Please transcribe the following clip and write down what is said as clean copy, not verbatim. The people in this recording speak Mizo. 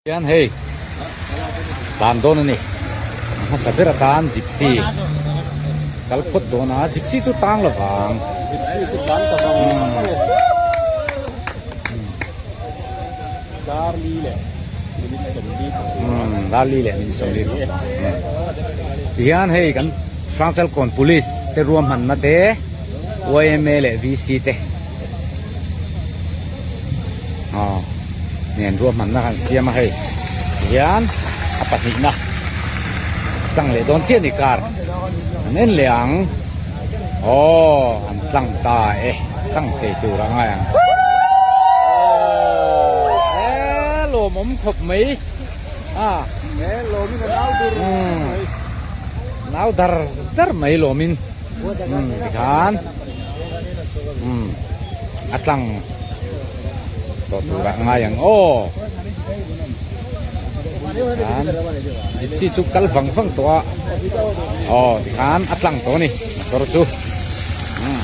Hian hei tlan dawn a ni a hmasa ber atan gypsy kal phawt dawn a gypsy chu tang lo vang gypsy chu tlan ta vang vang e dar li leh minute sawmli umm dar li leh minute sawmli tihian hei kan Hrangchalkawn police te ruahmanna te yma leh VC te. Aw nen ruahmanna kan siam a hei tihian a pahnihna tlang leh dawn chiah a ni car an en leh ang aw an tlang ta e tlang thei tur a ngai ang aw he lawmawm khawp mai a he lawmin a nau dur mai nau dar dar mai lawmin. Umm tikhan umm a tlang tawh turah ngai ang aw tikhan gypsy chu kal vang vang tawh a aw tikhan a tlang tawh a ni motor chu umm.